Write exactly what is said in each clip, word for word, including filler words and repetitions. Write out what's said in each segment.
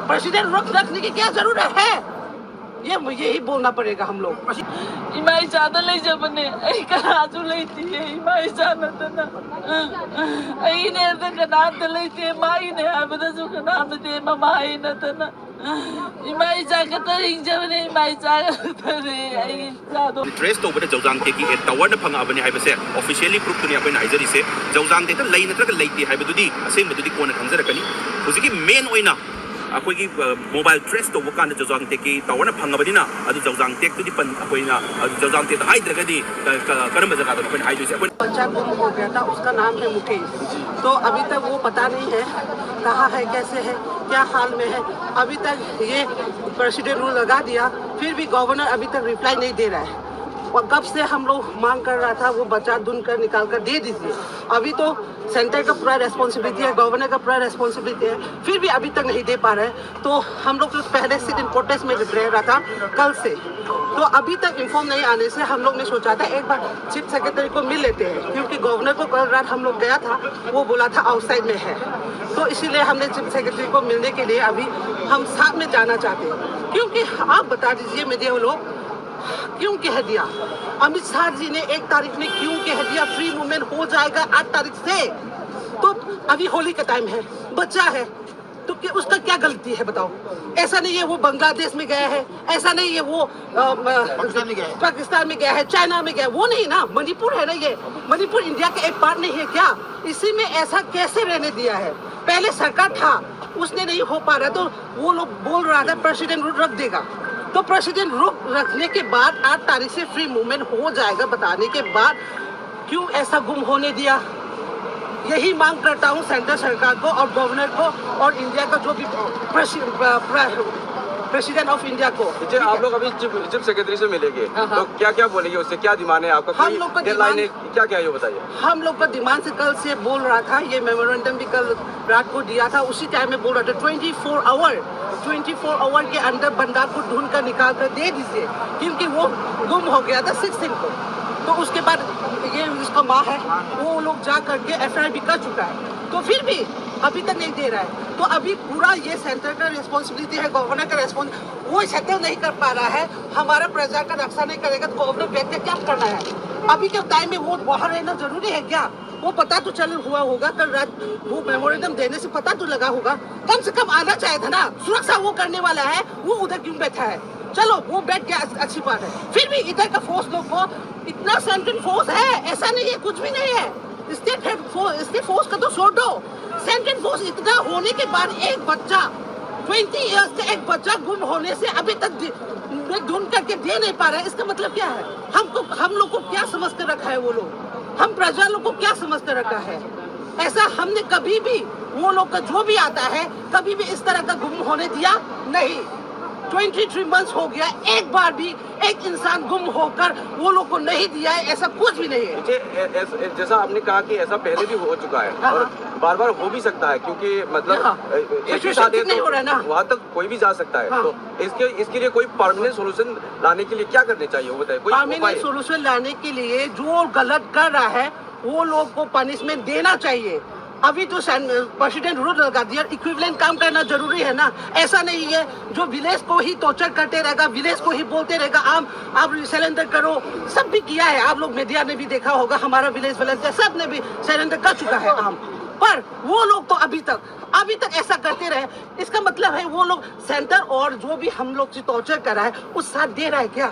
President रोक रखने की क्या जरूरत है? ये यही बोलना पड़ेगा हम लोग। ꯏꯃꯥ ꯏꯆꯥꯗ ꯂꯩꯖꯕꯅꯦ꯫ ꯑꯩ ꯀꯅꯥꯁꯨ ꯂꯩꯇꯤꯌꯦ, ꯏꯃꯥ ꯏꯆꯥ ꯅꯠꯇꯅ꯫ ꯑꯩꯒꯤꯅꯦ ꯍꯥꯏꯕꯗ ꯀꯅꯥꯝꯇ ꯂꯩꯇꯦ, ꯃꯥꯒꯤꯅꯦ ꯍꯥꯏꯕꯗꯁꯨ ꯀꯅꯥꯝ ꯅꯠꯇꯦ, ꯃꯃꯥ ꯑꯩ ꯅꯠꯇꯅ꯫ ꯏꯃꯥ ꯏꯆꯥ ꯈꯛꯇ ꯍꯤꯡꯖꯕꯅꯦ, ꯏꯃꯥ ꯏꯆꯥ ꯈꯛꯇꯅꯦ ꯑꯩꯒꯤ ꯏꯆꯥꯗꯣ꯫ ꯇ꯭ꯔꯦꯁ ꯇꯧꯕꯗ ꯖꯧꯖꯥꯡ ꯇꯦꯛꯀꯤ ꯑꯦ ꯇꯥꯋꯔꯅ ꯐꯪꯉꯛꯑꯕꯅꯦ ꯍꯥꯏꯕꯁꯦ ꯑꯣꯐꯤꯁꯤꯌꯦꯜꯂꯤ ꯄ꯭ꯔꯨꯐꯇꯨꯅꯤ ꯑꯩꯈꯣꯏꯅ ꯍꯥꯏꯖꯔꯤꯁꯦ꯫ ꯖꯧꯖꯥꯡ ꯇꯦꯛꯇ ꯂꯩ ꯅꯠꯇ꯭ꯔꯒ ꯂꯩꯇꯦ ꯍꯥꯏꯕꯗꯨꯗꯤ ꯑꯁꯦꯡꯕꯗꯨꯗꯤ ꯀꯣꯟꯅ ꯈꯪꯖꯔꯛꯀꯅꯤ꯫ ꯍꯧꯖꯤꯛꯀꯤ ꯃꯦꯟ ꯑꯣꯏꯅ ꯑꯩꯈꯣꯏꯒꯤ ꯃꯣꯕꯥꯏꯜ ꯇ꯭ꯔꯦꯁ ꯇꯧꯕ ꯀꯥꯟꯗ ꯖꯧꯖꯥꯡ ꯇꯦꯛꯀꯤ ꯇꯥꯋꯔꯅ ꯐꯪꯉꯕꯅꯤꯅ ꯑꯗꯨ ꯖꯧꯖꯥꯡ ꯇꯦꯛꯇꯨꯗꯤ ꯄꯟ ꯑꯩꯈꯣꯏꯅ ꯑꯗꯨ ꯖꯧꯖꯥꯡ ꯇꯦꯛꯇ ꯍꯥꯏꯗ꯭ꯔꯒꯗꯤ ꯀ- ꯀ- ꯀꯔꯝꯕ ꯖꯒꯥꯗꯅꯣ ꯑꯩꯈꯣꯏꯅ ꯍꯥꯏꯗꯣꯏꯁꯦ? ꯑꯩꯈꯣꯏꯅ बच्चा गुम हो गया था, उसका नाम है मुकेश। तो अभी तक वो पता नहीं है कहाँ है, कैसे है, क्या हाल में है। अभी तक ये प्रेसिडेंट रूल लगा दिया, फिर भी गवर्नर अभी तक रिप्लाई नहीं दे रहा है। और कब से हम लोग मांग कर रहा था, वो बच्चा ढूंढ कर निकाल कर दे दीजिए। अभी तो सेंटर का पूरा रिस्पॉन्सिबिलिटी है, गवर्नर का पूरा रिस्पॉन्सिबिलिटी है, फिर भी अभी तक नहीं दे पा रहे हैं। तो हम लोग तो पहले सिट इन प्रोटेस्ट में रह रहा था कल से, तो अभी तक इन्फॉर्म नहीं आने से हम लोग ने सोचा था एक बार चीफ सेक्रेटरी को मिल लेते हैं, क्योंकि गवर्नर को कल रात हम लोग गया था, वो बोला था आउटसाइड में है। तो इसीलिए हमने चीफ सेक्रेटरी को मिलने के लिए अभी हम साथ में जाना चाहते हैं। क्योंकि आप बता दीजिए मीडिया लोग, क्यों कह दिया अमित शाह जी ने एक तारीख में, क्यों कह दिया फ्री मूवमेंट हो जाएगा आठ तारीख से? तो अभी होली का टाइम है, बच्चा है, तो क्या, उसका क्या गलती है बताओ? ऐसा नहीं है वो बांग्लादेश में गया है, ऐसा नहीं है वो अ, अ, पाकिस्तान में गया है। पाकिस्तान में गया है, चाइना में गया है, वो नहीं ना, मणिपुर है ना ये। मणिपुर इंडिया का एक पार्ट नहीं है क्या? इसी में ऐसा कैसे रहने दिया है? पहले सरकार था, उसने नहीं हो पा रहा तो वो लोग बोल रहा था प्रेसिडेंट रूल रख देगा। तो प्रेसिडेंट रूल रखने के बाद आठ तारीख से फ्री मूवमेंट हो जाएगा बताने के बाद क्यों ऐसा गुम होने दिया? यही मांग करता हूँ सेंट्रल सरकार को और गवर्नर को और इंडिया का जो भी प्रेसिडेंट ऑफ इंडिया को। जी, आप लोग अभी चीफ चीफ सेक्रेटरी से मिलेंगे, हाँ, हाँ। तो क्या क्या बोलेंगे उससे, क्या डिमांड है आपका? हम कोई लोग का डेडलाइन है, डिमांड क्या क्या है वो बताइए। हम लोग का डिमांड से कल से बोल रहा था, ये मेमोरेंडम भी कल रात को दिया था, उसी टाइम में बोल रहा था twenty four hour, twenty four hour के अंदर बंदा को ढूंढ कर निकाल कर दे दीजिए, क्योंकि वो गुम हो गया था सिक्सटीन को। तो उसके बाद ये उसका माँ है, वो लोग जा करके एफआईआर भी कर चुका है। तो फिर भी अभी तक नहीं दे रहा है। तो अभी पूरा ये सेंटर का रिस्पॉन्सिबिलिटी है, गवर्नर का रिस्पॉन्स। वो सेटल नहीं कर पा रहा है, हमारा प्रजा का रक्षा नहीं करेगा, तो गवर्नर बैठ के क्या करना है? अभी के टाइम में वो वहां रहना जरूरी है क्या? वो पता तो चल हुआ होगा कल रात, वो मेमोरेंडम देने से पता तो लगा होगा। कम से कम आना चाहिए था ना। सुरक्षा वो करने वाला है, वो उधर क्यों बैठा है? चलो, वो बैठ गया, अच्छी बात है। फिर भी इधर का फोर्स लोग को इतना सेंट्रल फोर्स है, ऐसा नहीं है, कुछ भी नहीं है। स्टेट है, स्टेट फोर्स का तो छोड़ दो, सेंट्रल फोर्स इतना होने के बाद एक बच्चा, ट्वेंटी ईयर्स का एक बच्चा गुम होने से अभी तक दि- में ढूंढ करके दे नहीं पा रहा है। इसका मतलब क्या है? हमको, हम लोग को क्या समझ कर रखा है वो लोग? हम प्रजा लोग को क्या समझ कर रखा है? ऐसा हमने कभी भी, वो लोग का जो भी आता है, कभी भी इस तरह का गुम होने दिया नहीं। ट्वेंटी थ्री मंथ्स हो गया, एक बार भी एक इंसान गुम होकर वो लोग को नहीं दिया है, ऐसा कुछ भी नहीं है। मुझे ए- ऐस- ए- जैसा आपने कहा कि ऐसा पहले भी हो चुका है हाँ, और हाँ। बार बार हो भी सकता है, क्योंकि मतलब हाँ। ए- ए- एक ही सिचुएशन साथ है, ठीक नहीं तो हो रहा है ना। वहां तक कोई भी जा सकता है। हाँ। तो इसके इसके लिए कोई परमानेंट सॉल्यूशन लाने के लिए क्या करने चाहिए, वो बताइए। कोई परमानेंट उपाय? सॉल्यूशन लाने के लिए जो गलत कर रहा है, वो लोग को पनिशमेंट देना चाहिए। अभी तो प्रेसिडेंट रूल लगा दिया, इक्विवेलेंट काम करना जरूरी है ना। ऐसा नहीं है जो विलेज को ही टॉर्चर करते रहेगा, विलेज को ही बोलते रहेगा, आम आप सरेंडर करो। सब भी किया है, आप लोग मीडिया ने भी देखा होगा, हमारा विलेज वॉलंटियर सब ने भी सरेंडर कर चुका है आम। पर वो लोग तो अभी तक, अभी तक ऐसा करते रहे। इसका मतलब है वो लोग सेंटर और जो भी हम लोग से टॉर्चर कर रहा है, वो साथ दे रहा है क्या?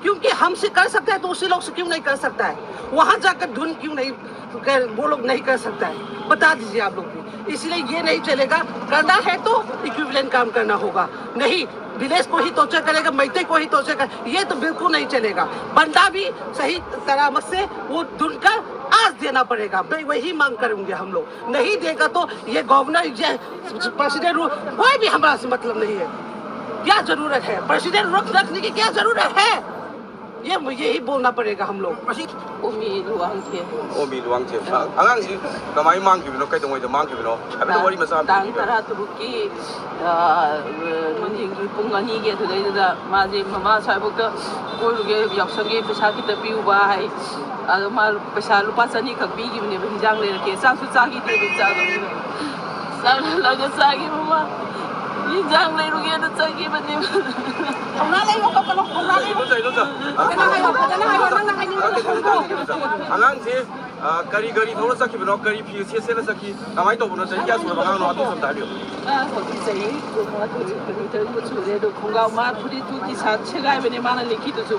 क्योंकि हमसे कर सकता है तो उसी लोग से क्यों नहीं कर सकता है? वहां जाकर ढूंढ क्यों नहीं कर, वो लोग नहीं कर सकता है? बता दीजिए आप लोग भी। इसलिए ये नहीं चलेगा। करना है तो इक्विवेलेंट काम करना होगा। नहीं, विलेज को ही टॉर्चर करेगा, मैतेई को ही टॉर्चर कर, ये तो बिल्कुल नहीं चलेगा। बंदा भी सही सलामत से वो ढूंढकर आज देना पड़ेगा। मैं वही मांग करेंगे हम लोग। नहीं देगा तो ये गवर्नर, ये प्रेसिडेंट रूल, कोई भी हमारा से मतलब नहीं है। क्या जरूरत है प्रेसिडेंट रूल रखने की? क्या जरूरत है? ये यही बोलना पड़ेगा हम लोग। ꯑꯣꯃꯤ ꯂꯨꯋꯥꯡꯊꯦꯝ꯫ ꯑꯣꯃꯤ ꯂꯨꯋꯥꯡꯊꯦꯝ꯫ ꯑꯉꯥꯡꯁꯤ ꯀꯃꯥꯏꯅ ꯃꯥꯡꯈꯤꯕꯅꯣ, ꯀꯩꯗꯧꯉꯩꯗ ꯃꯥꯡꯈꯤꯕꯅꯣ ꯍꯥꯏꯐꯦꯠꯇ ꯋꯥꯔꯤ ꯃꯆꯥ ꯑꯃ ꯇꯥꯡ ꯂꯤꯕꯤꯌꯨ꯫ ꯇꯔꯥ ꯇꯔꯨꯛꯀꯤ, ꯑ, ꯅꯣꯡꯊꯤꯡ ꯄꯨꯡ ꯑꯅꯤꯒꯤ ꯑꯗꯨꯗꯩꯗꯨꯗ ꯃꯥꯁꯦ, "ꯃꯃꯥ, ꯑꯁ꯭ꯋꯥꯏꯐꯥꯎꯗ ꯀꯣꯏꯔꯨꯒꯦ, ꯌꯥꯎꯁꯪꯒꯤ ꯄꯩꯁꯥ ꯈꯤꯇ ꯄꯤꯌꯨꯕ" ꯍꯥꯏ꯫ ꯑꯗꯣ ꯃꯥ ꯄꯩꯁꯥ ꯂꯨꯄꯥ ꯆꯅꯤꯈꯛ ꯄꯤꯈꯤꯕꯅꯦꯕ, "ꯍꯤꯟꯖꯥꯡ ꯂꯩꯔꯛꯀꯦ", ꯆꯥꯛꯁꯨ ꯆꯥꯈꯤꯗꯦꯕ ꯏꯆꯥꯗꯣ꯫ ꯆꯥꯛ ꯍꯜꯂꯒ ꯆꯥꯈꯤꯕ ꯃꯥ꯫ ꯍꯤꯟꯖꯥꯡ ꯂꯩꯔꯨꯒꯦꯅ ꯆꯠꯈꯤꯕꯅꯦꯕ꯫ ꯊꯧꯅꯥ ꯂꯩꯌꯣ, ꯀꯞꯀꯅꯣ, ꯊꯧꯅꯥ ꯂꯩꯌꯣ꯫ ꯏꯗꯣꯝꯆꯥ, ꯏꯗꯣꯝꯆꯥ꯫ ꯐꯖꯅ ꯍꯥꯏꯌꯣ, ꯐꯖꯅ ꯍꯥꯏꯌꯣ, ꯅꯪꯅ ꯍꯥꯏꯅꯤꯡꯕꯗꯣ ꯐꯣꯡꯗꯣꯛꯑꯣ꯫ ꯑꯉꯥꯡꯁꯦ, ꯑ, ꯀꯔꯤ ꯒꯥꯔꯤ ꯊꯧꯔ ꯆꯠꯈꯤꯕꯅꯣ? ꯀꯔꯤ ꯐꯤ ꯁꯦꯠ ꯁꯦꯠꯂ ꯆꯠꯈꯤ? ꯀꯃꯥꯏꯅ ꯇꯧꯕꯅꯣ? ꯆꯍꯤ ꯀꯌꯥ ꯁꯨꯔꯕ ꯑꯉꯥꯡꯅꯣ? ꯑꯗꯨꯁꯨ ꯑꯝꯇ ꯍꯥꯏꯕꯤꯌꯨ꯫ ꯑ, ꯍꯧꯖꯤꯛ ꯆꯍꯤ ꯀꯨꯟꯃꯉꯥ, ꯀꯨꯟꯇꯔꯨꯛ, ꯀꯨꯟꯇꯔꯦꯠ ꯁꯨꯔꯦ꯫ ꯑꯗꯣ ꯈꯣꯡꯒ꯭ꯔꯥꯎ, ꯃꯥ ꯐꯨꯔꯤꯠꯇꯨ ꯇꯤ ꯁꯥꯔꯠ ꯁꯦꯒꯥꯏꯕꯅꯦ ꯃꯥꯅ ꯂꯤꯠꯈꯤꯗꯨꯁꯨ꯫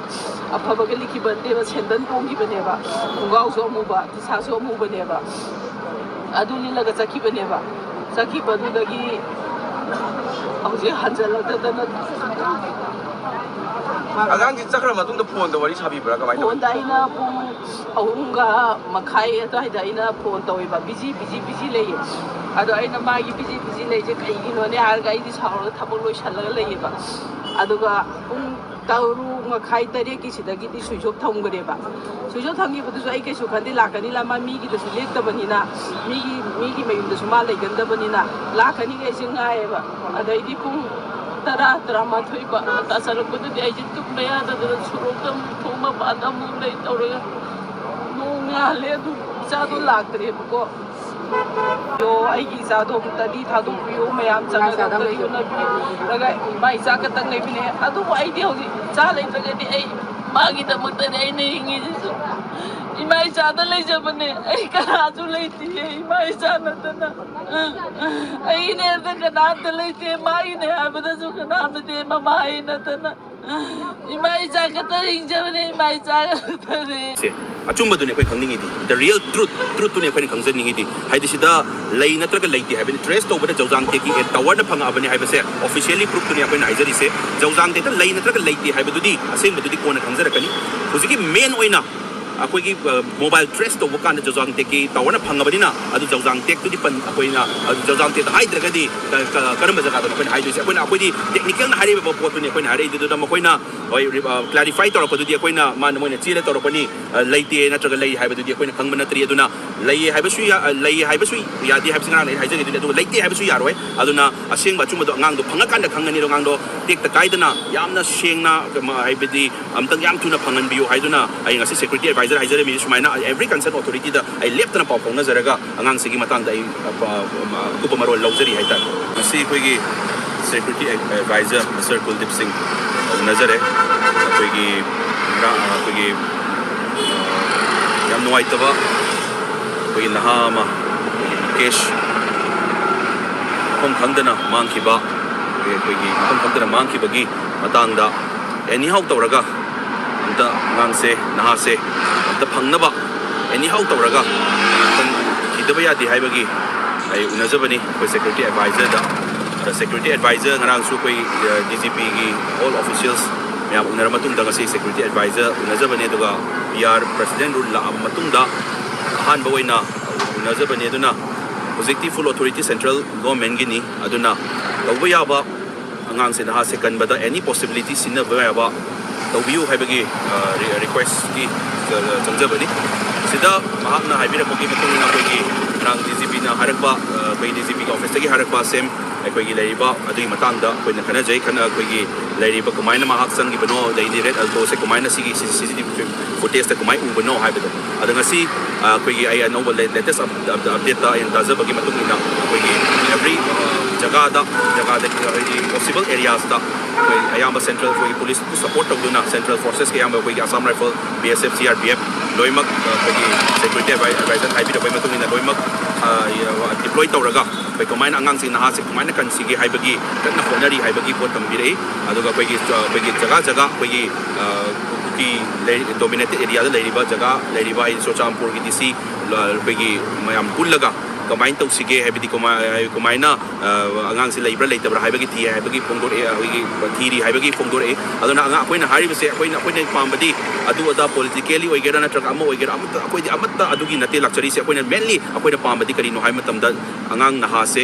ꯑꯐꯕꯒ ꯂꯤꯠꯈꯤꯕ ꯅꯠꯇꯦꯕ, ꯁꯦꯟꯗꯟ ꯇꯣꯡꯈꯤꯕꯅꯦꯕ꯫ ꯈꯣꯡꯒ꯭ꯔꯥꯎꯁꯨ ꯑꯃꯨꯕ, ꯇꯤ ꯁꯥꯔꯠꯁꯨ ꯑꯃꯨꯕꯅꯦꯕ꯫ ꯑꯗꯨ ꯂꯤꯠꯂꯒ ꯆꯠꯈꯤꯕꯅꯦꯕ꯫ ꯆꯠꯈꯤꯕꯗꯨꯗꯒꯤ ꯍꯧꯖꯤꯛ ꯍꯟꯖꯜꯂꯛꯇꯗꯅ꯫ ꯑꯉꯥꯡꯁꯤ ꯆꯠꯈ꯭ꯔ ꯃꯇꯨꯡꯗ ꯐꯣꯟꯗ ꯋꯥꯔꯤ ꯁꯥꯕꯤꯕ꯭ꯔꯥ? ꯀꯃꯥꯏꯅ ꯇꯧꯋꯤ? ꯐꯣꯟꯗ ꯑꯩꯅ ꯄꯨꯡ ꯑꯍꯨꯝꯒ ꯃꯈꯥꯏ ꯑꯗꯨꯋꯥꯏꯗ ꯑꯩꯅ ꯐꯣꯟ ꯇꯧꯋꯦꯕ, "ꯕꯤꯖꯤ, ꯕꯤꯖꯤ, ꯕꯤꯖꯤ ꯂꯩꯌꯦ"꯫ ꯑꯗꯣ ꯑꯩꯅ, "ꯃꯥꯒꯤ ꯕꯤꯖꯤ, ꯕꯤꯖꯤ ꯂꯩꯁꯦ ꯀꯩꯒꯤꯅꯣꯅꯦ?" ꯍꯥꯏꯔꯒ ꯑꯩꯗꯤ ꯁꯥꯎꯔꯒ ꯊꯕꯛ ꯂꯣꯏꯁꯜꯂꯒ ꯂꯩꯌꯦꯕ꯫ ꯑꯗꯨꯒ ꯄꯨꯡ ꯇꯔꯨꯛ ꯃꯈꯥꯏ, ꯇꯔꯦꯠꯀꯤ ꯁꯤꯗꯒꯤꯗꯤ ꯁ꯭ꯋꯤꯆ ꯑꯣꯐ ꯊꯝꯈ꯭ꯔꯦꯕ꯫ ꯁ꯭ꯋꯤꯆ ꯑꯣꯐ ꯊꯝꯈꯤꯕꯗꯨꯁꯨ ꯑꯩ ꯀꯩꯁꯨ ꯈꯟꯗꯦ, ꯂꯥꯛꯀꯅꯤ ꯂꯥꯛ-, ꯃꯥ ꯃꯤꯒꯤꯗꯁꯨ ꯂꯦꯛꯇꯕꯅꯤꯅ, ꯃꯤꯒꯤ, ꯃꯤꯒꯤ ꯃꯌꯨꯝꯗꯁꯨ ꯃꯥ ꯂꯩꯒꯟꯗꯕꯅꯤꯅ, ꯂꯥꯛꯀꯅꯤꯒ ꯑꯩꯁꯦ ꯉꯥꯏꯌꯦꯕ꯫ ꯑꯗꯩꯗꯤ ꯄꯨꯡ ꯇꯔꯥ, ꯇꯔꯥꯃꯥꯊꯣꯏ ꯕꯥꯔꯣ ꯇꯥꯁꯜꯂꯛꯄꯗꯗꯤ ꯑꯩꯁꯦ ꯇꯨꯝꯕ ꯌꯥꯗꯗꯅ ꯁꯣꯔꯣꯛꯇ ꯑꯃꯨꯛ ꯊꯣꯡ ꯃꯄꯥꯟꯗ ꯑꯃꯨꯛ ꯂꯩ ꯇꯧꯔꯒ ꯅꯣꯡ ꯉꯥꯜꯂꯦ, ꯑꯗꯨ ꯏꯆꯥꯗꯣ ꯂꯥꯛꯇ꯭ꯔꯦꯕꯀꯣ꯫ "ꯌꯣ, ꯑꯩꯒꯤ ꯏꯆꯥꯗꯣ ꯑꯃꯨꯛꯇꯗꯤ ꯊꯥꯗꯣꯛꯄꯤꯌꯣ, ꯃꯌꯥꯝ ꯆꯪꯉꯒ ꯑꯝꯇꯗꯤ ꯎꯅꯕꯤꯌꯨ"꯫ ꯑꯗꯨꯒ ꯏꯃꯥ ꯏꯆꯥ ꯈꯛꯇꯪ ꯂꯩꯕꯅꯦ꯫ ꯑꯗꯨꯕꯨ ꯑꯩꯗꯤ ꯍꯧꯖꯤꯛ ꯏꯆꯥ ꯂꯩꯇ꯭ꯔꯒꯗꯤ ꯑꯩ ꯃꯥꯒꯤꯗꯃꯛꯇꯅꯦ ꯑꯩꯅ ꯍꯤꯡꯉꯤꯁꯤꯁꯨ꯫ ꯏꯃꯥ ꯏꯆꯥꯗ ꯂꯩꯖꯕꯅꯦ, ꯑꯩ ꯀꯅꯥꯁꯨ ꯂꯩꯇꯤꯌꯦ, ꯏꯃꯥ ꯏꯆꯥ ꯅꯠꯇꯅ꯫ ꯑꯩꯒꯤꯅꯦ ꯍꯥꯏꯕꯗ ꯀꯅꯥꯝꯇ ꯂꯩꯇꯦ, ꯃꯥꯒꯤꯅꯦ ꯍꯥꯏꯕꯗꯁꯨ ꯀꯅꯥꯝ ꯅꯠꯇꯦ, ꯃꯃꯥ ꯑꯩ ꯅꯠꯇꯅ꯫ ꯏꯃꯥ ꯏꯆꯥ ꯈꯛꯇ ꯍꯤꯡꯖꯕꯅꯦ, ꯏꯃꯥ ꯏꯆꯥ ꯈꯛꯇꯅꯦ꯫ ꯁꯦ, ꯑꯆꯨꯝꯕꯗꯨꯅꯦ ꯑꯩꯈꯣꯏ ꯈꯪꯅꯤꯡꯉꯤꯗꯤ, the real truth, truthꯇꯨꯅꯦ ꯑꯩꯈꯣꯏꯅ ꯈꯪꯖꯅꯤꯡꯉꯤꯗꯤ꯫ ꯍꯥꯏꯗꯤ ꯁꯤꯗ ꯂꯩ ꯅꯠꯇ꯭ꯔꯒ ꯂꯩꯇꯦ ꯍꯥꯏꯕꯗꯤ trace ꯇꯧꯕꯗ ꯖꯧꯖꯥꯡ ꯇꯦꯛꯀꯤ ꯑꯦ towerꯅ ꯐꯪꯉꯛꯑꯕꯅꯦ ꯍꯥꯏꯕꯁꯦ officially proofꯇꯨꯅꯦ ꯑꯩꯈꯣꯏꯅ ꯍꯥꯏꯖꯔꯤꯁꯦ꯫ ꯖꯧꯖꯥꯡ ꯇꯦꯛꯇ ꯂꯩ ꯅꯠꯇ꯭ꯔꯒ ꯂꯩꯇꯦ ꯍꯥꯏꯕꯗꯨꯗꯤ ꯑꯁꯦꯡꯕꯗꯨꯗꯤ ꯀꯣꯟꯅ ꯈꯪꯖꯔꯛꯀꯅꯤ꯫ ꯍꯧꯖꯤꯛꯀꯤ main ꯑꯣꯏꯅ ꯑꯩꯈꯣꯏꯒꯤ ꯃꯣꯕꯥꯏꯜ ꯇ꯭ꯔꯦꯁ ꯇꯧꯕ ꯀꯥꯟꯗ ꯆꯧꯖꯥꯡ ꯇꯦꯛꯀꯤ ꯇꯥꯋꯔꯅ ꯐꯪꯉꯕꯅꯤꯅ, ꯑꯗꯨ ꯆꯧꯖꯥꯡ ꯇꯦꯛꯇꯨꯗꯤ ꯄꯟ ꯑꯩꯈꯣꯏꯅ, ꯑꯗꯨ ꯆꯧꯖꯥꯡ ꯇꯦꯛꯇ ꯍꯥꯏꯗ꯭ꯔꯒꯗꯤ ꯀ- ꯀ- ꯀꯔꯝꯕ ꯖꯒꯥꯗꯅꯣ ꯑꯩꯈꯣꯏꯅ ꯍꯥꯏꯗꯣꯏꯁꯦ? ꯑꯩꯈꯣꯏꯅ, ꯑꯩꯈꯣꯏꯗꯤ ꯇꯦꯛꯅꯤꯀꯦꯜꯅ ꯍꯥꯏꯔꯛꯏꯕ ꯄꯣꯠꯇꯨꯅꯤ ꯑꯩꯈꯣꯏꯅ ꯍꯥꯏꯔꯛꯏꯗꯨꯗ, ꯃꯈꯣꯏꯅ ꯍꯣꯏ ꯀ꯭ꯂꯥꯔꯤꯐꯥꯏ ꯇꯧꯔꯛꯄꯗꯨꯗꯤ ꯑꯩꯈꯣꯏꯅ, ꯃꯥꯅ, ꯃꯣꯏꯅ ꯆꯦꯗ ꯇꯧꯔꯛꯄꯅꯤ, ꯑ, ꯂꯩꯇꯦ ꯅꯠꯇ꯭ꯔꯒ ꯂꯩ ꯍꯥꯏꯕꯗꯨꯗꯤ ꯑꯩꯈꯣꯏꯅ ꯈꯪꯕ ꯅꯠꯇ꯭ꯔꯤ꯫ ꯑꯗꯨꯅ ꯂꯩꯌꯦ ꯍꯥꯏꯕꯁꯨ ꯌꯥ- ꯑ, ꯂꯩꯌꯦ ꯍꯥꯏꯕꯁꯨ ꯌꯥꯗꯦ ꯍꯥꯏꯕꯁꯤ ꯉꯔꯥꯡ ꯑꯩ ꯍꯥꯏꯖꯈꯤꯗꯨꯅꯤ꯫ ꯑꯗꯨꯒ ꯂꯩꯇꯦ ꯍꯥꯏꯕꯁꯨ ꯌꯥꯔꯣꯏ꯫ ꯑꯗꯨꯅ ꯑꯁꯦꯡꯕ ꯑꯆꯨꯝꯕꯗꯣ ꯑꯉꯥꯡꯗꯣ ꯐꯪꯉꯀꯥꯟꯗ ꯈꯪꯒꯅꯤ꯫ ꯑꯗꯣ ꯑꯉꯥꯡꯗꯣ ꯇꯦꯛꯇ ꯀꯥꯏꯗꯅ ꯌꯥꯝꯅ ꯁꯦꯡꯅ, ꯀ- ꯃ- ꯍꯥꯏꯕꯗꯤ ꯑꯝꯇꯪ ꯌꯥꯝ ꯊꯨꯅ ꯐꯪꯍꯟꯕꯤꯌꯨ ꯍꯥꯏꯗꯨꯅ ꯑꯩ ꯉꯁꯤ ꯁꯦꯀ꯭ꯌꯨꯔꯤꯇꯤ ꯑꯦꯗꯚꯥꯏꯖꯔ ꯍꯥꯏꯖꯔꯝꯃꯤ꯫ ꯁꯨꯃꯥꯏꯅ ꯑꯩ ꯑꯦꯚ꯭ꯔꯤ ꯀꯟꯁꯔꯟ ꯑꯣꯊꯣꯔꯤꯇꯤꯗ ꯑꯩ ꯂꯦꯞꯇꯅ ꯄꯥꯎ ꯐꯥꯎꯅꯖꯔꯒ ꯑꯉꯥꯡꯁꯤꯒꯤ ꯃꯇꯥꯡꯗ ꯑꯩ ꯑ, ꯄ- ꯑ, ꯑꯀꯨꯞꯄ ꯃꯔꯣꯜ ꯂꯧꯖꯔꯤ ꯍꯥꯏꯇꯥꯔꯦ꯫ ꯉꯁꯤ ꯑꯩꯈꯣꯏꯒꯤ ꯁꯦꯀ꯭ꯌꯨꯔꯤꯇꯤ ꯑꯦꯗꯚꯥꯏꯖꯔ ꯃꯤꯁꯇꯔ ꯀꯨꯜꯗꯤꯞ ꯁꯤꯡ ꯎꯅꯖꯔꯦ꯫ ꯑꯩꯈꯣꯏꯒꯤ ꯉꯔꯥꯡ, ꯑꯩꯈꯣꯏꯒꯤ, ꯑ, ꯌꯥꯝ ꯅꯨꯡꯉꯥꯏꯇꯕ ꯑꯩꯈꯣꯏꯒꯤ ꯅꯍꯥ ꯑꯃ, ꯑꯩꯈꯣꯏꯒꯤ ꯃꯨꯀꯦꯁ, ꯃꯐꯝ ꯈꯪꯗꯅ ꯃꯥꯡꯈꯤꯕ, ꯑꯩꯈꯣꯏꯒꯤ ꯃꯐꯝ ꯈꯪꯗꯅ ꯃꯥꯡꯈꯤꯕꯒꯤ ꯃꯇꯥꯡꯗ ꯑꯦꯅꯤꯍꯥꯎ ꯇꯧꯔꯒ ꯑꯝꯇ ꯑꯉꯥꯡꯁꯦ, ꯅꯍꯥꯁꯦ ꯑꯝꯇ ꯐꯪꯅꯕ ꯑꯦꯅꯤꯍꯥꯎ ꯇꯧꯔꯒ ꯑꯝꯇꯪ ꯊꯤꯗꯕ ꯌꯥꯗꯦ ꯍꯥꯏꯕꯒꯤ ꯑꯩ ꯎꯅꯖꯕꯅꯤ ꯑꯩꯈꯣꯏ ꯁꯦꯀ꯭ꯌꯨꯔꯤꯇꯤ ꯑꯦꯗꯚꯥꯏꯖꯔꯗ꯫ ꯑꯗ ꯁꯦꯀ꯭ꯌꯨꯔꯤꯇꯤ ꯑꯦꯗꯚꯥꯏꯖꯔ ꯉꯔꯥꯡꯁꯨ ꯑꯩꯈꯣꯏ ꯗꯤ ꯖꯤ ꯄꯤꯒꯤ ꯑꯣꯜ ꯑꯣꯐꯤꯁꯤꯌꯦꯜꯁ ꯃꯌꯥꯝ ꯎꯅꯔ ꯃꯇꯨꯡꯗ ꯉꯁꯤ ꯁꯦꯀ꯭ꯌꯨꯔꯤꯇꯤ ꯑꯦꯗꯚꯥꯏꯖꯔ ꯎꯅꯖꯕꯅꯤ꯫ ꯑꯗꯨꯒ ꯄꯤ ꯑꯥꯔ ꯄ꯭ꯔꯁꯤꯗꯦꯟ ꯔꯨꯜ ꯂꯥꯛꯑꯕ ꯃꯇꯨꯡꯗ ꯑꯍꯥꯟꯕ ꯑꯣꯏꯅ ꯎꯅꯖꯕꯅꯤ꯫ ꯑꯗꯨꯅ ꯍꯧꯖꯤꯛꯇꯤ ꯐꯨꯜ ꯑꯣꯊꯣꯔꯤꯇꯤ ꯁꯦꯟꯇ꯭ꯔꯦꯜ ꯒꯣꯔꯃꯦꯟꯒꯤꯅꯤ꯫ ꯑꯗꯨꯅ ꯇꯧꯕ ꯌꯥꯕ ꯑꯉꯥꯡꯁꯦ, ꯅꯍꯥꯁꯦ ꯀꯟꯕꯗ ꯑꯦꯅꯤ ꯄꯣꯁꯤꯕꯤꯂꯤꯇꯤ ꯁꯤꯖꯤꯟꯅꯕ ꯌꯥꯕ ꯇꯧꯕꯤꯌꯨ ꯍꯥꯏꯕꯒꯤ, ꯑ, ꯔꯤ-, ꯔꯤꯀ꯭ꯋꯦꯁꯀꯤ, ꯑ, ꯆꯪꯖꯕꯅꯤ꯫ ꯁꯤꯗ ꯃꯍꯥꯛꯅ ꯍꯥꯏꯕꯤꯔꯛꯄꯒꯤ ꯃꯇꯨꯡ ꯏꯟꯅ ꯑꯩꯈꯣꯏꯒꯤ ꯉꯔꯥꯡ ꯗꯤ ꯖꯤ ꯄꯤꯅ ꯍꯥꯏꯔꯛꯄ, ꯑ, ꯑꯩꯈꯣꯏ ꯗꯤ ꯖꯤ ꯄꯤꯒꯤ ꯑꯣꯐꯤꯁꯇꯒꯤ ꯍꯥꯏꯔꯛꯄ ꯁꯦꯝ ꯑꯩꯈꯣꯏꯒꯤ ꯂꯩꯔꯤꯕ ꯑꯗꯨꯒꯤ ꯃꯇꯥꯡꯗ ꯑꯩꯈꯣꯏꯅ ꯈꯟꯅꯖꯩ꯫ ꯈꯟꯅ ꯑꯩꯈꯣꯏꯒꯤ ꯂꯩꯔꯤꯕ ꯀꯃꯥꯏꯅ ꯃꯍꯥꯛ ꯆꯪꯈꯤꯕꯅꯣ, ꯑꯗꯩꯗꯤ ꯔꯦꯗ ꯑꯜꯇꯣꯁꯦ ꯀꯃꯥꯏꯅ ꯁꯤꯒꯤ ꯁꯤ ꯁꯤ ꯇꯤ ꯚꯤ ꯐꯨꯇꯦꯖꯇ ꯀꯃꯥꯏꯅ ꯎꯕꯅꯣ ꯍꯥꯏꯕꯗꯣ꯫ ꯑꯗꯣ ꯉꯁꯤ, ꯑ, ꯑꯩꯈꯣꯏꯒꯤ ꯑꯩ ꯑꯅꯧꯕ ꯂꯦ-, ꯂꯦꯇꯦꯁ ꯑꯞ-, ꯑꯞ-, ꯑꯞꯗꯦꯠꯇ ꯑꯩꯅ ꯇꯥꯖꯕꯒꯤ ꯃꯇꯨꯡ ꯏꯟꯅ ꯑꯩꯈꯣꯏꯒꯤ ꯑꯦꯕ꯭ꯔꯤ, ꯑ, ꯖꯒꯥꯗ, ꯖꯒꯥꯗ ꯍꯥꯏꯗꯤ ꯄꯣꯁꯤꯕꯜ ꯑꯦꯔꯤꯌꯥꯁꯇ ꯑꯩꯈꯣꯏ ꯑꯌꯥꯝꯕ ꯁꯦꯟꯇ꯭ꯔꯦꯜ, ꯑꯩꯈꯣꯏꯒꯤ ꯄꯨꯂꯤꯁꯄꯨ ꯁꯄꯣꯔꯠ ꯇꯧꯗꯨꯅ ꯁꯦꯟꯇ꯭ꯔꯦꯜ ꯐꯣꯔꯁꯦꯁꯀꯤ ꯑꯌꯥꯝꯕ ꯑꯩꯈꯣꯏꯒꯤ Assam rifle, B S F, C R P F ꯂꯣꯏꯅꯃꯛ, ꯑ, ꯑꯩꯈꯣꯏꯒꯤ ꯁꯦꯀ꯭ꯌꯨꯔꯤꯇꯤ ꯑꯦꯗꯚꯥꯏ-, ꯑꯦꯗꯚꯥꯏꯖꯔ ꯍꯥꯏꯕꯤꯔꯛꯄꯒꯤ ꯃꯇꯨꯡ ꯏꯟꯅ ꯂꯣꯏꯅꯃꯛ, ꯑ, ꯗꯤꯄ꯭ꯂꯣꯏ ꯇꯧꯔꯒ ꯑꯩꯈꯣꯏ ꯀꯃꯥꯏꯅ ꯑꯉꯥꯡꯁꯤꯡ, ꯅꯍꯥꯁꯤꯡ ꯀꯃꯥꯏꯅ ꯀꯟꯁꯤꯒꯦ ꯍꯥꯏꯕꯒꯤ ꯀꯟꯅ ꯍꯣꯠꯅꯔꯤ ꯍꯥꯏꯕꯒꯤ ꯄꯣꯠ ꯇꯝꯕꯤꯔꯛꯏ꯫ ꯑꯗꯨꯒ ꯑꯩꯈꯣꯏꯒꯤ, ꯑ, ꯑꯩꯈꯣꯏꯒꯤ ꯖꯒꯥ ꯖꯒꯥ ꯑꯩꯈꯣꯏꯒꯤ, ꯑ, ꯀꯨꯀꯤ ꯂꯩ-, ꯗꯣꯃꯤꯅꯦꯇꯦꯠ ꯑꯦꯔꯤꯌꯥꯗ ꯂꯩꯔꯤꯕ ꯖꯒꯥ ꯂꯩꯔꯤꯕ ꯍꯥꯏꯗꯤ ꯆꯨꯔꯆꯥꯟꯄꯨꯔꯒꯤ ꯗꯤ ꯁꯤ, ꯑ, ꯑꯩꯈꯣꯏꯒꯤ ꯃꯌꯥꯝ ꯄꯨꯜꯂꯒ ꯀꯃꯥꯏꯅ ꯇꯧꯁꯤꯒꯦ ꯍꯥꯏꯕꯗꯤ ꯀꯃꯥꯏ-, ꯀꯃꯥꯏꯅ, ꯑ, ꯑꯉꯥꯡꯁꯤ ꯂꯩꯕ꯭ꯔꯥ ꯂꯩꯇꯕ꯭ꯔꯥ ꯍꯥꯏꯕꯒꯤ ꯊꯤ ꯍꯥꯏꯕꯒꯤ ꯐꯣꯡꯗꯣꯔꯛꯑꯦ, ꯑꯩꯈꯣꯏꯒꯤ ꯊꯤꯔꯤ ꯍꯥꯏꯕꯒꯤ ꯐꯣꯡꯗꯣꯔꯛꯑꯦ꯫ ꯑꯗꯨꯅ ꯑꯉꯥꯡ ꯑꯩꯈꯣꯏꯅ ꯍꯥꯏꯔꯤꯕꯁꯦ ꯑꯩꯈꯣꯏꯅ, ꯑꯩꯈꯣꯏꯅ ꯄꯥꯝꯕꯗꯤ ꯑꯗꯨ ꯑꯗꯥ politically ꯑꯣꯏꯒꯦꯔꯥ ꯅꯠꯇ꯭ꯔꯒ ꯑꯃ ꯑꯣꯏꯒꯦꯔꯥ ꯑꯃꯠꯇ, ꯑꯩꯈꯣꯏꯗꯤ ꯑꯃꯠꯇ ꯑꯗꯨꯒꯤ ꯅꯠꯇꯦ ꯂꯥꯛꯆꯔꯤꯁꯦ꯫ ꯑꯩꯈꯣꯏꯅ mainly ꯑꯩꯈꯣꯏꯅ ꯄꯥꯝꯕꯗꯤ ꯀꯔꯤꯅꯣ ꯍꯥꯏꯕ ꯃꯇꯝꯗ ꯑꯉꯥꯡ ꯅꯍꯥꯁꯦ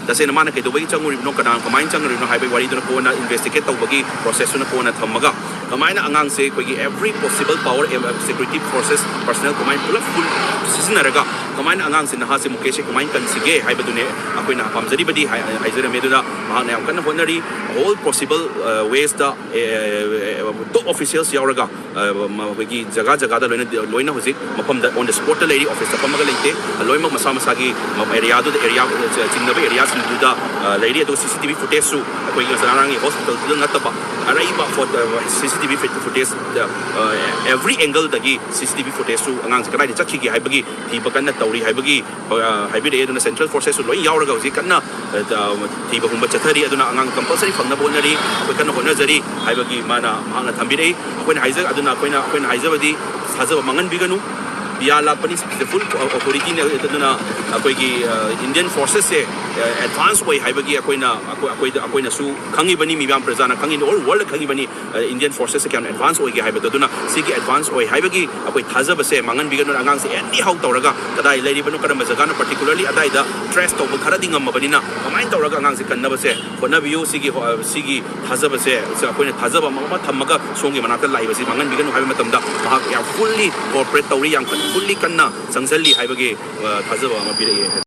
ꯇꯁꯦꯡꯅ ꯃꯥꯅ ꯀꯩꯗꯧꯕꯒꯤ ꯆꯪꯉꯨꯔꯤꯕꯅꯣ, ꯀꯅꯥ ꯀꯃꯥꯏꯅ ꯆꯪꯉꯨꯔꯤꯕꯅꯣ ꯍꯥꯏꯕꯒꯤ ꯋꯥꯔꯤꯗꯨꯅ ꯀꯣꯟꯅ investigate ꯇꯧꯕꯒꯤ process ꯇꯨꯅ ꯀꯣꯟꯅ ꯊꯝꯃꯒ ꯀꯃꯥꯏꯅ ꯑꯉꯥꯡꯁꯦ ꯑꯩꯈꯣꯏꯒꯤ every possible power, security forces, personnel ꯀꯃꯥꯏꯅ ꯄꯨꯂꯞ full ꯁꯤꯖꯤꯟꯅꯔꯒ ꯀꯃꯥꯏꯅ ꯑꯉꯥꯡꯁꯦ, ꯅꯍꯥꯁꯦ ꯃꯨꯀꯦꯁꯁꯦ ꯀꯃꯥꯏꯅ ꯀꯟꯁꯤꯒꯦ ꯍꯥꯏꯕꯗꯨꯅꯦ ꯑꯩꯈꯣꯏꯅ ꯄꯥꯝꯖꯔꯤꯕꯗꯤ ꯍꯥꯏ-, ꯍꯥꯏꯖꯔꯝꯃꯤ꯫ ꯑꯗꯨꯅ ꯃꯍꯥꯛꯅ ꯌꯥꯝ ꯀꯟꯅ ꯍꯣꯠꯅꯔꯤ꯫ All possible, ꯑ, ways ꯇ, ꯑꯦ, top officials ꯌꯥꯎꯔꯒ, ꯑ, ꯃ-, ꯑꯩꯈꯣꯏꯒꯤ ꯖꯒꯥ ꯖꯒꯥꯗ ꯂꯣꯏꯅ, ꯂꯣꯏꯅ ꯍꯧꯖꯤꯛ ꯃꯐꯝꯗ on the spot ꯇ ꯂꯩꯔꯤ꯫ Office ꯇ ꯐꯝꯃꯒ ꯂꯩꯇꯦ꯫ ꯂꯣꯏꯅꯃꯛ ꯃꯁꯥ ꯃꯁꯥꯒꯤ ꯃ-, area ꯗꯨꯗ, area, ꯆꯤꯡꯅꯕ area ꯁꯤꯡꯗꯨꯗ, ꯑ, ꯂꯩꯔꯤ꯫ ꯑꯗꯨꯒ CCTV footage ꯁꯨ ꯑꯩꯈꯣꯏꯒꯤ ꯉꯁꯥꯏ ꯉꯔꯥꯡꯒꯤ hospital ꯗꯨꯗ ꯅꯠꯇꯕ ꯑꯔꯩꯕ ꯐꯣ-, ꯑ, CCTV footage, ꯑ, every angle ꯗꯒꯤ CCTV footage ꯁꯨ ꯑꯉꯥꯡꯁꯦ ꯀꯗꯥꯏꯗ ꯆꯠꯈꯤꯒꯦ ꯍꯥꯏꯕꯒꯤ ꯊꯤꯕ ꯀꯟꯅ ꯇꯧꯔꯤ ꯍꯥꯏꯕꯒꯤ, ꯑ, ꯍꯥꯏꯕꯤꯔꯛꯑꯦ꯫ ꯑꯗꯨꯅ central forces ꯁꯨ ꯂꯣꯏ ꯌꯥꯎꯔꯒ ꯍꯧꯖꯤꯛ ꯀꯟꯅ, ꯑ, ꯊꯤꯕ ꯍꯨꯝꯕ ꯆꯠꯊꯔꯤ꯫ ꯑꯗꯨꯅ ꯑꯉꯥꯡ compulsory ꯐꯪꯅꯕ ꯍꯣꯠꯅꯔꯤ, ꯑꯩꯈꯣꯏ ꯀꯟꯅ ꯍꯣꯠꯅꯖꯔꯤ ꯍꯥꯏꯕꯒꯤ ꯃꯥꯅ, ꯃꯍꯥꯛꯅ ꯊꯝꯕꯤꯔꯛꯏ꯫ ꯑꯩꯈꯣꯏꯅ ꯍꯥꯏꯖ-, ꯑꯗꯨꯅ ꯑꯩꯈꯣꯏꯅ, ꯑꯩꯈꯣꯏꯅ ꯍꯥꯏꯖꯕꯗꯤ ꯊꯥꯖꯕ ꯃꯥꯡꯍꯟꯕꯤꯒꯅꯨ꯫ ꯄꯤꯌꯥꯔ ꯂꯥꯛꯄꯅꯤ, full authority ꯅꯤ꯫ ꯑꯗꯨꯅ ꯑꯩꯈꯣꯏꯒꯤ, ꯑ, Indian forces ꯁꯦ, ꯑ, advance ꯑꯣꯏ ꯍꯥꯏꯕꯒꯤ ꯑꯩꯈꯣꯏꯅ, ꯑꯩꯈꯣꯏ, ꯑꯩꯈꯣꯏꯗ, ꯑꯩꯈꯣꯏꯅꯁꯨ ꯈꯪꯉꯤꯕꯅꯤ, ꯃꯤꯌꯥꯝ ꯄ꯭ꯔꯖꯥꯅ ꯈꯪꯉꯤꯕꯅꯤ, all world ꯈꯪꯉꯤꯕꯅꯤ꯫ ꯑ, Indian forces ꯁꯦ ꯀꯌꯥꯝ advance ꯑꯣꯏꯒꯦ ꯍꯥꯏꯕꯗꯣ꯫ ꯑꯗꯨꯅ ꯁꯤꯒꯤ advance ꯑꯣꯏ ꯍꯥꯏꯕꯒꯤ ꯑꯩꯈꯣꯏ ꯊꯥꯖꯕꯁꯦ ꯃꯥꯡꯍꯟꯕꯤꯒꯅꯨ꯫ ꯑꯉꯥꯡꯁꯦ anyhow ꯇꯧꯔꯒ ꯀꯗꯥꯏ ꯂꯩꯔꯤꯕꯅꯣ, ꯀꯔꯝꯕ ꯖꯒꯥꯅꯣ, particularly ꯑꯗꯥꯏꯗ trace ꯇꯧꯕ ꯈꯔꯗꯤ ꯉꯝꯃꯕꯅꯤꯅ ꯀꯃꯥꯏꯅ ꯇꯧꯔꯒ ꯑꯉꯥꯡꯁꯦ ꯀꯟꯅꯕꯁꯦ ꯍꯣꯠꯅꯕꯤꯌꯨ꯫ ꯁꯤꯒꯤ ꯍꯣ-, ꯁꯤꯒꯤ ꯊꯥꯖꯕꯁꯦ, ꯁꯤ ꯑꯩꯈꯣꯏꯅ ꯊꯥꯖꯕ ꯑꯃ, ꯑꯃ ꯊꯝꯃꯒ ꯁꯣꯝꯒꯤ ꯃꯅꯥꯛꯇ ꯂꯥꯛꯏꯕꯁꯤ ꯃꯥꯡꯍꯟꯕꯤꯒꯅꯨ ꯍꯥꯏꯕ ꯃꯇꯝꯗ ꯃꯍꯥꯛ ꯌꯥꯝ fully cooperate ꯇꯧꯔꯤ, ꯌꯥꯝ fully ꯀꯟꯅ ꯆꯪꯁꯤꯜꯂꯤ ꯍꯥꯏꯕꯒꯤ, ꯑ, ꯊꯥꯖꯕ ꯑꯃ ꯄꯤꯔꯛꯏ꯫